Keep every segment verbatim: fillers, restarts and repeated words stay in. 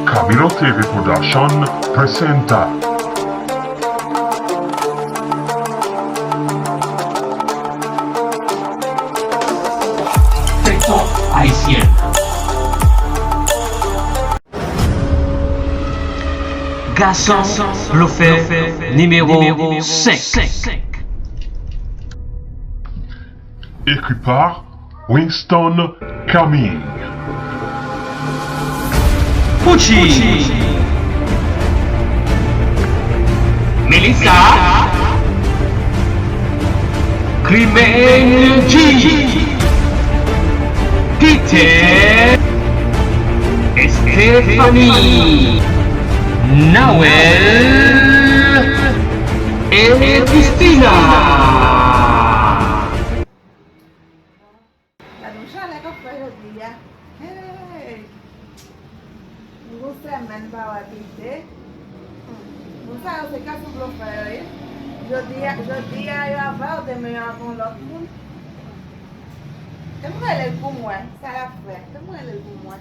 Camilo T V Production presenta TikTok Haïtienne. Gason blofè nimewo senk. Écrit par Winston Camille. Pucci. Melissa. Climène G. Peter. Stéphanie. Noël. Et Christina. Gad yon chalè k ap fè jodi a. Hey! M gon sèmèn pa wè Pite. Moun sa yo se gason blofè yo ye. Jodi a, jodi a yo avè w, demen yo avè yon lòt moun. Fè m rele l pou m wè sa y ap fè. Fè m rele l pou m wè.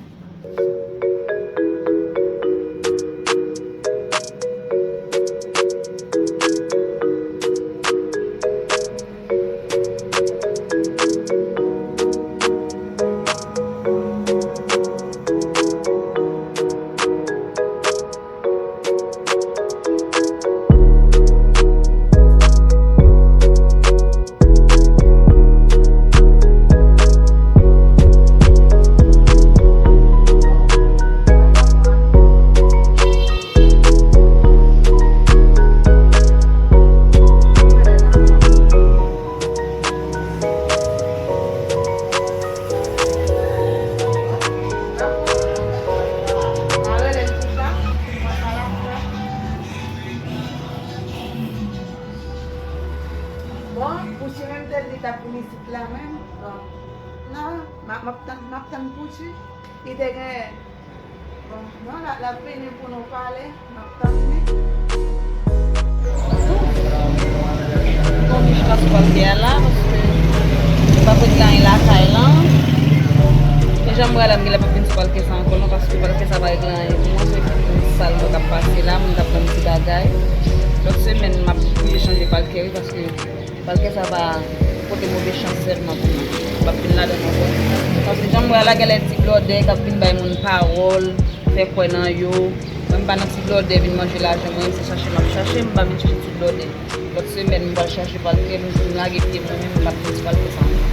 Bon, Pouchi menm te di l t ap vin isit la menm. Bon, non, m ap, m ap tann, m ap tann Pouchi. Li te gen, bon, non, l ap, l ap vini pou nou pale. M ap tann li. Bon, m chita sou palkè a la, paske m pa pote anyen lakay lan. E jan m wè la, m genlè p ap vin sou palkè sa ankò non, paske palkè sa pa regle anyen pou mwen, se pou sal mwen k ap pase la, moun k ap vann ti bagay. Lòt semèn, m ap oblije chanje palkè, wi, paske palkè sa va pote move chans sèlman pou mwen. M p ap vin ladan l ankò. Paske jan m wè a la, genlè ti blòdè k ap vin bay moun pawòl, fè kwè nan yo. Mwen, m pa nan ti blòdè vin manje lajan mwen, se chache m ap chache, m pa vin chache ti blòdè. Lòt semèn, m pral chache palkè, m, m lage pye mwen menm, m p ap vin ti palkè sa ankò.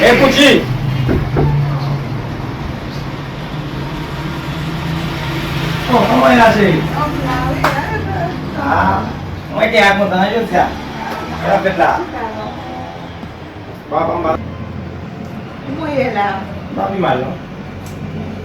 Ey, Pouchi! Oh, kòman w ye la, cheri? Ah, mwen gen a kontan jodi a. Sa k ap fèt la? Papa m pa. Kouman w ye la? M pa pi mal, non.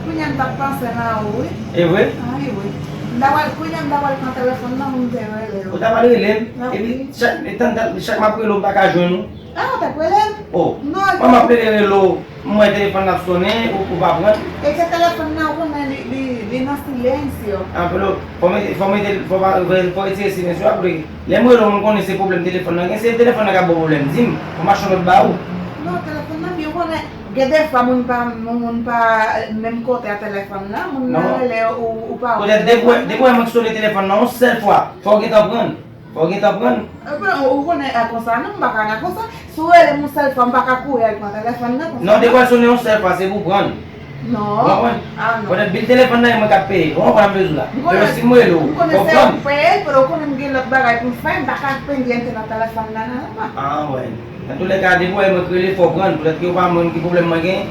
Kounye a m t ap panse nan ou, wi. E vre? Anyen, wi. M ta pral, kounye a m ta pral pran telefòn nan pou m te rele w. Ou ta pral rele m? Epi, chak, e tann, tann, chak m ap rele w, m pa ka jwenn ou. Ah, ou t ap rele m? Oh, non, mwen m ap rele, rele w, m wè telefòn nan ap sonnen, ou, ou pa pran. E se telefòn nan, ou konnen li, li, li nan silens yo. Anpil, fò mete, fò mete, fò pa, fò retire silens yo apre. Lè m rele w, m konnen se pwoblèm telefòn nan gen, se telefòn nan k ap ba w pwoblèm. Di m, pou m achte yon lòt ba ou. Non, telefòn nan, men ou konnen, gen defwa moun pa, moun, moun pa, eh, menm kote a telefòn nan, moun nan rele ou, ou pa wè telefòn nan. Poutèt depi w wè, depi w wè mwen k sone telefòn nan yon sèl fwa, fò w gentan pran l. Fò w gentan pran l. Epi, ou, ou konnen, eh, konsa, non, m pa ka nan konsa. Si w rele m yon sèl fwa, m pa ka kouri al pran telefòn nan konsa. Non, depi w al sone yon sèl fwa, se pou w pran l. Non. Ou konprann? Ah, non. Poutèt bil telefòn nan, e mwen k ap peye. Ou konprann sa m vle di w la? Fò si m rele w, fò w pran. M konnen se ou k peye l, paske ou konnen m gen lòt bagay pou m fè, m pa ka pendyente nan telefòn nan, non, non. Ah, wè. Nan toulèka, depi w wè mwen k rele, fò w pran l. Poutèt ke ou pa wè mwen ki pwoblèm mwen gen.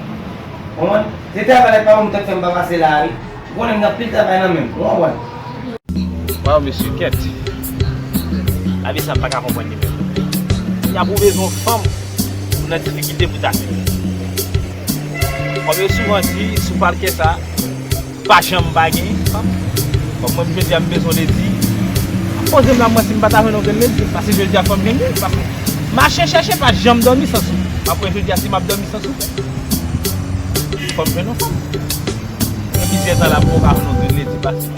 Ou konprann? Se travay la pa mwen k fè m pa pase la a, wi. Ou konnen m gen anpil travay nan men m. Ou konprann? Waw, mesye, kèt. Lavi sa, m pa ka konprann li menm. Kounya pou w bezwen yon fanm, ou nan difikilte pou w ta fè. Kòm yo souvan di, sou palkè sa, pa janm pa gen fanm. Kòm mwen, jodi a, m bezwen ledi. Poze m la, mwen, si m pa ta jwenn yon grenn ledi, paske jodi a, fò m jwenn li, paske Mache chèche pa janm dòmi san soupe. M ap wè jodi a si m ap dòmi san soupe. Fò m jwenn yon fanm. Gen plizyè tan la pou m pa jwenn yon grenn ledi pase.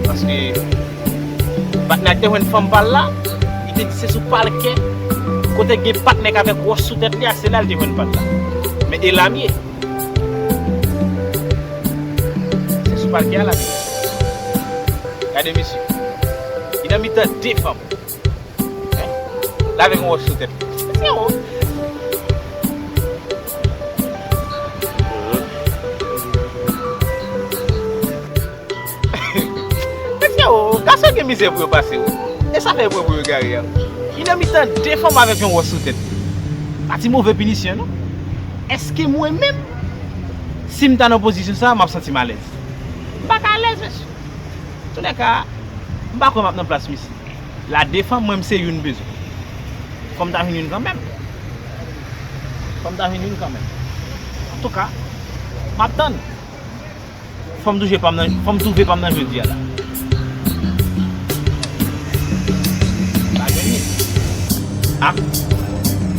Paske patnè a te jwenn fanm pa l la, li te di se sou palkè, kote gen patnè k avèk wòch sou tèt li a, se la l te jwenn pa l la. Men e la m ye. Se sou palkè a la m ye. Gade misye. Li nan mitan de fanm. L avèk yon wòch sou tèt li. Mesye o. Mesye o, gason gen mizè pou yo pase o. E sa fè yo pran pou yo egare a. Li nan mitan de fanm avèk yon wòch sou tèt li. Pa ti move pinisyon non. Èske mwen menm, si m ta nan pozisyon sa, m ap santi m alèz? M pa ka alèz, mesye. Toulèka, m pa kwè m ap nan plas misye. La de fanm, mwen, m se youn m bezwen. Fò m ta jwenn youn kanmenm. Fò m ta jwenn youn kanmenm. Antouka, m ap tann. Fò m touche pa m nan, fò m twouve pa m nan jodi a la. Pa jwenn li. Ah,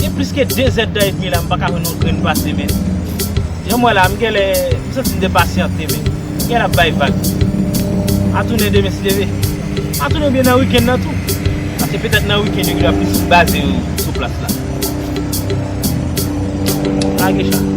gen plis ke de zèdtan edmi la, m pa ka jwenn yon grenn pase, men. Jan m wè la, m genlè, m santi m depasyante, men. M genlè ap bay vag. A tounen demen si Dye vle. A tounen oubyen nan wikenn nan tou. Paske petèt nan wikenn yo genlè plis baze yo sou plas la. Lage chat.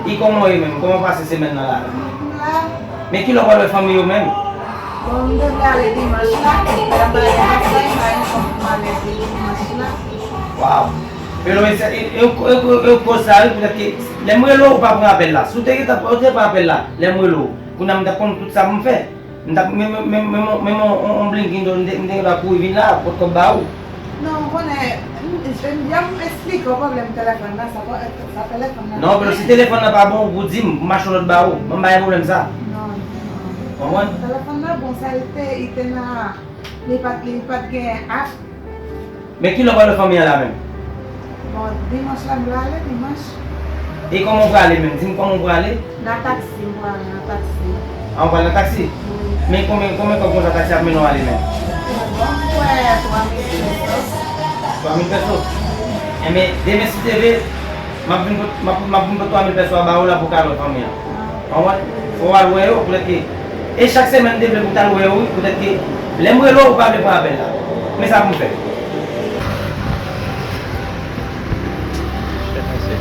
E kòman w ye menm? Kòman w pase semèn nan la? Men kilè w pral wè fanmi w menm? Bon, m te vle ale dimanch la, men m pa gen kòb pou m ale dimanch la. Waw! Pero ese, e, e, e, e, e koz sa wi, poutèt ke lè m rele w, ou pa pran apèl la. Si w te gentan, ou te pran apèl la, lè m rele w, kounye a m t ap konn tout sa pou m fè. M t ap, men, men, men, men, men, men, on, on, on blinking, m te, m te gentan kouri vin la, pot kòb ba ou. Non, ou konnen, m, m, jan m esplike w pwoblèm telefòn nan, sa pa, sa telefòn nan. Non, pero si telefòn nan pa bon, ou di m, pou m achte yon lòt ba ou. Mwen m pa gen pwoblèm sa. Non, non. Konprann? Telefòn nan bon, sa li te, li te nan, li pa t, li pa t gen app. Men kilè w pral wè fanmi an la menm? Bon, dimanch la m prale, dimanch. E kòman w prale menm? Di m kòman w prale? Nan taksi, m prale nan taksi. A, w pral nan taksi? Wi. Men konbyen, konbyen kòb konsa taksi ap mennen w ale menm? Bon, m kwè twa mil peso. Twa mil peso? Enben, demen si Dye vle, m ap vin pot, m ap, m ap vin pot twa mil peso a ba ou la pou w ka al wè fanmi an. Konprann? Fò w al wè yo, poutèt ke, e chak semèn m te vle pou m t al wè yo, wi, poutèt ke lè m rele w, ou pa vle pran apèl la. Men sa pou m fè. Chèf mesye,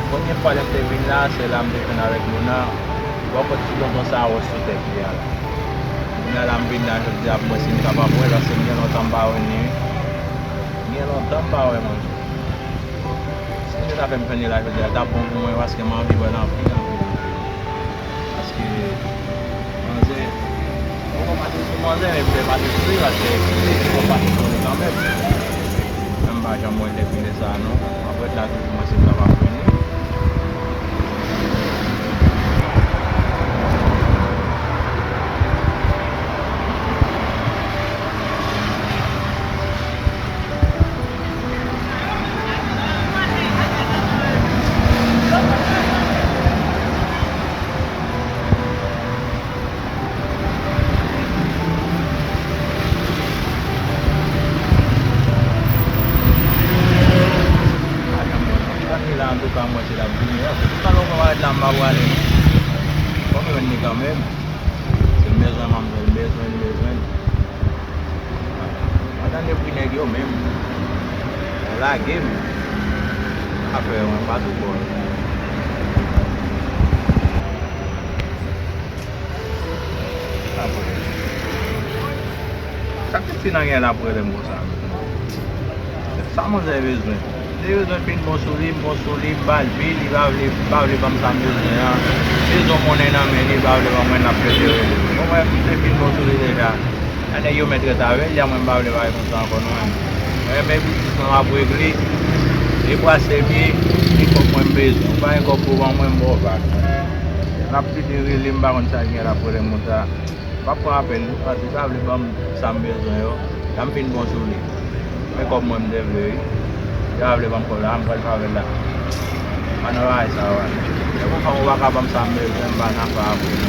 premye fwa lè m te vin la, se la m te jwenn avèk Luna. Ou pa konn ti tonton sa wòch sou tèt li a la. Kounye a la m vin la jodi a pou mwen si m kapab wè l, paske m gen lontan m pa wè li wi. M gen lontan m pa wè manzè. Si misye ta fè m jwenn li la jodi a, l t ap bon pou mwen paske m anvi wè l anpil, anpil, anpil. Paske manzè, mwen konn pase sou manzè, men m fè pase sou li paske li fè pase sou li kanmenm. Men m pa janm wè dèfile sa a non. M ap ret la toujou mwen si m kapab jwenn li. Antouka, mwen se l ap vini an. Tout tan lè w pa parèt la, m pa prale. Fò m jwenn li kanmenm. Se m bezwen manzè, m bezwen, m bezwen. Mwen tande pri nèg yo menm. Yo lage m. Afè yo, mwen pa sou bò yo. Sa piti nan gen la pou rele m konsa. Sa manzè bezwen? Li bezwen fin bon sou li, m bon sou li, m ba l vi, li pa vle, pa vle ban m sa m bezwen an. Bezwen monnen nan men li, pa vle ban mwen, l ap prefere li. Bon, mwen, m te fin bon sou li deja. A nèg yo mèt ret avè l, ya mwen m pa vle bay konsa ankò non. Mwen renmen biznis mwen m ap regle. E brase byen, li fòk mwen m bezwen. Ou pa gen kòb pou ban mwen, m ba w vag. N ap pede rele, m pa konn sa l gen la pwoblèm konsa. M p ap pran apèl li, paske sa vle ban m sa m bezwen yo. Sa m fin bon sou li. Men kòb mwen m te vle, wi. Yo pa vle ban m kòb la, m pral travay la. Pa nan bagay sa yo. Lè konsa ou pa ka ban m sa m bezwen, m pa nan afè avè w.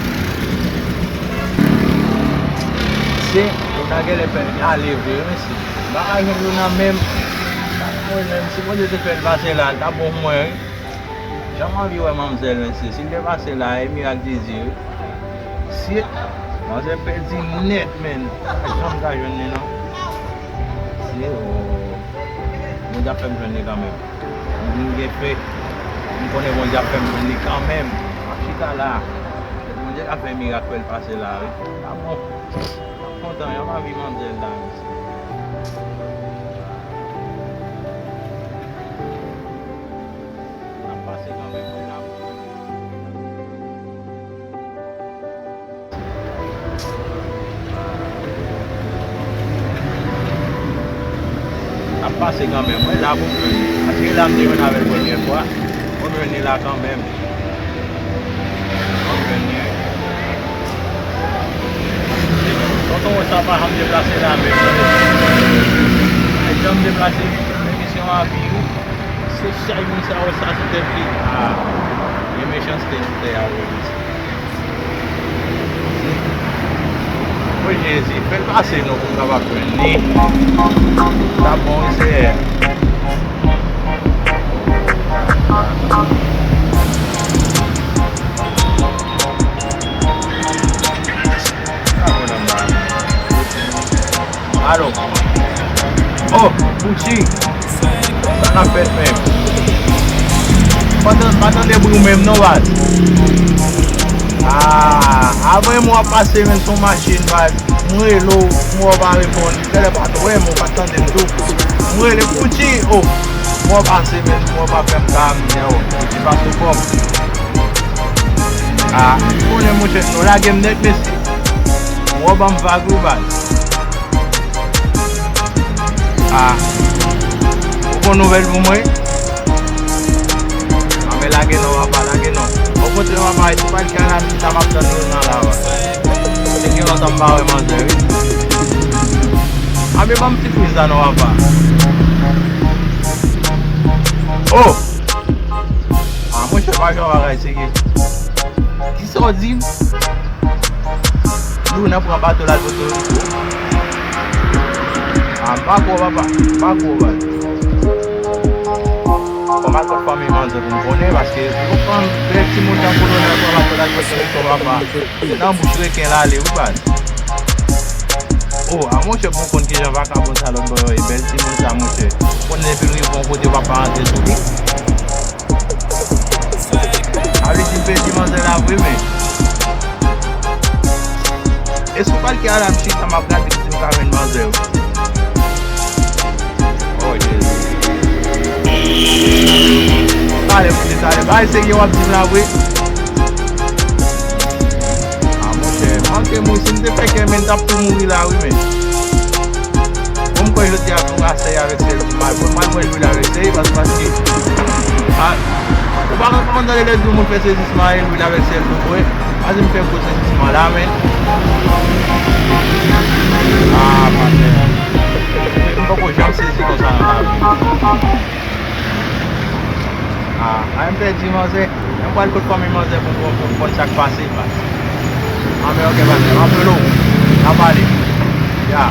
Se, ou nan genlè fè l ale vre, wi, si. M pa ka jwenn Luna menm. Mwen menm, si Bondye te fè l pase la, l t ap bon pou mwen, wi. Jan m anvi wè manmzèl, mesye. Si l te pase la, e mirak Dezi, wi. Shit. Manzè pèdi nèt, menn. Pa janm ka jwenn li, non. Shit, oh. Bondye ap fè m jwenn li kanmenm. M vin gen fè. M konnen Bondye ap fè m jwenn li kanmenm. M ap chita la. Bondye ka fè mirak, fè l pase la, wi. Sa bon. M ap kontan, jan m anvi manzèl la, mesye. N ap pase kanmenm, wi, la. N ap pase kanmenm, wi, la pou m jwenn li. Paske la m te jwenn avè l premyè fwa. Mwen jwenn li la kanmenm. Mwen jwenn li, wi. Tonton Wòch la pa janm deplase la menm, non. Pa janm deplase, mesye. Misyon a pi, wi. Se chay moun sa yo sa sou tèt li. Ah, gen mechanste sou tè a, wi, mesye. O Jezi, fè l pase non pou m kapab jwenn li. Sa bon, wi, Seyè. Alo. Oh, Gucci. Sa k ap fèt menm? Pa tan-, pa tande bri w menm non, baz. Ah, apre m w ap pase menm sou machin, baz. M rele w, m wè w pa reponn. Tèlè pa t wè m, ou pa t tande m tou. M rele Gucci, oh. M wè w pase menm, m wè w pa fè m ka, m di, oh, Gucci pa sou kò m. Ah, m konnen monchè, nou lage m nèt, mesye. M wè w ban m vag, wi, baz. Ah. Ou gon nouvèl pou mwen? Anben lage non, papa, lage non. Okontrè, papa, e se pa l ki a la chita m ap tann nou nan la, wa. Se gen lontan m pa wè manzè, wi. Anben ban m sipriz la non, papa. Oh! Ah, monchè, pa jan bagay serye. Kisa w di? Luna pran bato l al Pòtoriko. Ah, m pa kwè w, papa. M pa kwè w, baz. Fò m al kot fanmi manzè pou m konnen, paske yon fanm, bèl timoun tankou Luna pran bato l al Pòtoriko, papa. Se nan bouch reken l ale, wi, baz. Oh, a monchè, bon konn kijan vakabon sa lòt bò yo ye. Bèl timoun sa, monchè. Konn lè fi l rive yon kote, papa rantre sou li. A vle di m pèdi manzè la vre, men. E sou pal ki ala m chita, m ap gade si m ka jwenn manzè, wi. Oh, Jezi. Talè, monchè, talè. Bagay serye w ap di m la, vre. Ah, monchè, manke m wi, si m te fè kè, men, m t ap tou mouri la, wi, men. Bon, m kwè jodi a tou asèy avèk sèl pou m al, pou m al mwen lwil avèk sèy, paske, paske, ah, ou pa konn kòman tande lè di yon moun fè sezisman e lwil avèk sèl tou, vre. Pa di m fè gwo sezisman la, men. Ah, patnè. M poko janm sezi konsa nan lavi. Ah, a m pèdi manzè. Mwen pral kot fanmi manzè pou, pou, pou m konn sa k pase, baz. Anben, ok, patnè. M ap rele w. N a pale. Ya.